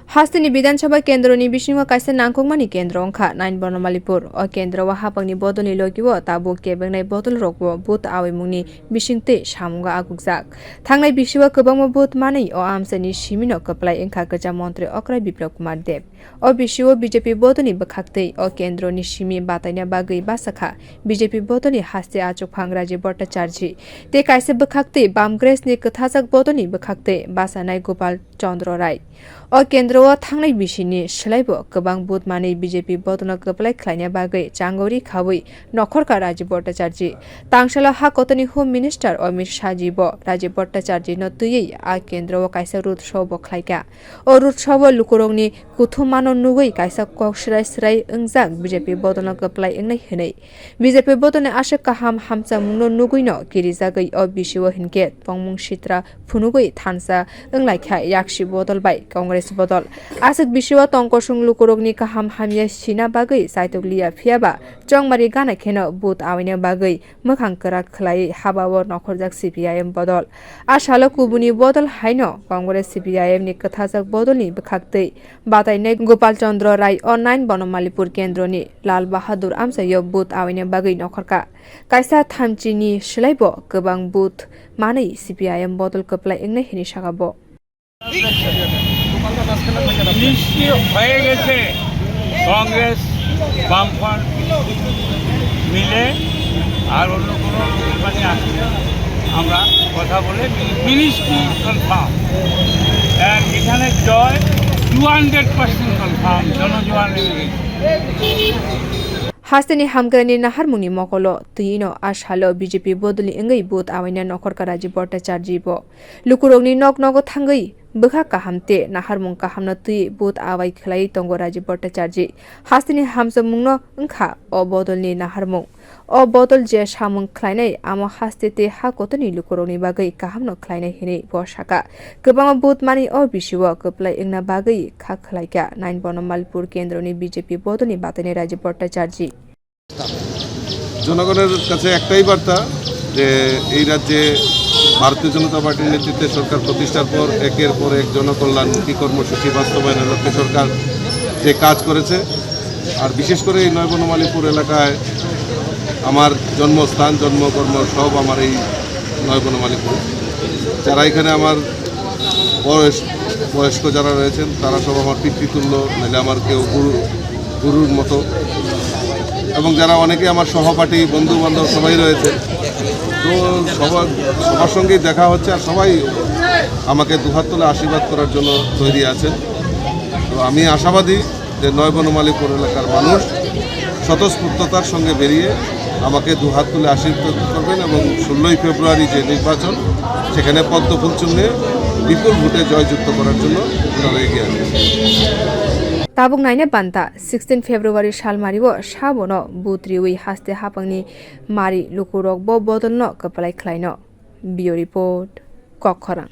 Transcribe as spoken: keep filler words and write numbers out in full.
Hasteni Bidhan Sabha kendroni bisingo kaisa nangkukmani kendro wngkha Nain Bonomalipur. O kendro o hapangni bodolni logi o tabuk kebengnai bodolrokbo booth awi mungni bisingtwi samungo agukjak. Thangnai bisio kwbangma booth manwi o amchaini simino kwplai wngkha kwcham montri okra Biplab Kumar Deb. O bisio B J P bodolni bwkhaktwi o kendroni simi bataina bagwi bachakha B J P bodolni haste achukphang Rajiv Bhattacharjee tei kaisa bwkhaktwi Bamgrasni kwthajak bodolni bwkhaktwi bachanai Gopal Chandra Rai. O kendro o thangnai bisini swlaibo kwbang booth manwi B J P bodolno kwplai khlaina bagwi changori khawi nokhorkha Rajiv Bhattacharjee. Tangsalo ha kotorni Home Minister Amit Shah jibo Rajiv Bhattacharjee no twiwi a kendro o kaisa road show bo khlaikha. O road show o lukurokni kuthumano nugwi kaisa kok swrai swrai wngjak B J P bodolno kwplai wngnai hwnwi. B J P bodolni aswk kaham hamjakmungno nugwino kirijagwi o bisio hinkhe tongmung sitra phunugwi thansa wnglaikha yaksi bodol bai Congress bodol. Aswk bisio tongkosong lukurokni kaham hamya sina bagwi chaitok liya, phiyaba chongmari gana kheno booth awaina bagwi mwkhang kwrak khlaiwi habao nokhorjak C P I M bodol. A salo kubuni bodol haino Congress C P I M ni kwthajak bodolni bwkhaktwi batainai Gopal Chandra Rai o Nain Bonomalipur kendroni Lal Bahadur amchaio booth awaina bagwi nokhorkha. Kaisa thamchini swlaibo kwbang booth manwi C P I M bodol kwplai wngnai hwnwi saka bo. মিষ্টি হয়ে গেছে কংগ্রেস, বামফ্রন্ট মিলে, আর অন্য কোনো দলপাতি আসে না। আমরা কথা বলে মি-, মিষ্টি কনফার্ম। আর এখানে জয় টু হান্ড্রেড পার্সেন্ট কনফার্ম, জনজোয়ার নেমে গেছে। Hasteni hamkrani naharmungni mokolo twi no a salo B J P bodolni wngwi booth awaina nokhorkha Rajiv Bhattacharjee bo. Lukurokni nok nogo thangwi bwkha kaham tei naharmung kahamno twiwi booth awai khlaiwi tongo Rajiv Bhattacharjee. Hasteni hamjakmungno wngkha o bodolni naharmung. O bodol je samung khlainai, amo haste tei ha kotorni lukurokni bagwi kahamno khlainai hwnwi bo saka. Kwbangma booth manwi o bisio kwplai wngna bagwi kha khlaikha Nain Bonomalipur kendroni B J P bodolni batainai Rajiv Bhattacharjee. জনগণের কাছে একটাই বার্তা যে এই রাজ্যে ভারতীয় জনতা পার্টির নেতৃত্বে সরকার প্রতিষ্ঠার পর একের পর এক জনকল্যাণমুখী কর্মসূচি বাস্তবায়নের লক্ষ্যে সরকার যে কাজ করেছে, আর বিশেষ করে এই নয় বনমালীপুর এলাকায় আমার জন্মস্থান, জন্মকর্ম সব আমার এই নয় বনমালীপুর। যারা এখানে আমার বয়স, বয়স্ক যারা রয়েছেন, তারা সব আমার পিতৃতুল্য, নাহলে আমার কেউ গুরু, গুরুর মতো। এবং যারা অনেকে আমার সহপাঠী, বন্ধু-বান্ধব সবাই রয়েছে, তো সবার, সবার সঙ্গেই দেখা হচ্ছে, আর সবাই আমাকে দুহাত তুলে আশীর্বাদ করার জন্য তৈরি আছেন। তো আমি আশাবাদী যে নয় বনমালীপুর এলাকার মানুষ স্বতঃস্ফূর্ততার সঙ্গে বেরিয়ে আমাকে দুহাত তুলে আশীর্বাদ করবেন এবং ষোলোই ফেব্রুয়ারি যে নির্বাচন, সেখানে পদ্ম ফুল চিহ্নে বিপুল ভোটে জয়যুক্ত করার জন্য ওনারা এগিয়ে আসবেন। Tabuk naina banta, sixteen February salmario sabono booth riwi haste hapangni mari lukurok bo bodolno kwplai khlaino. Bureau Report, Kokkhorang.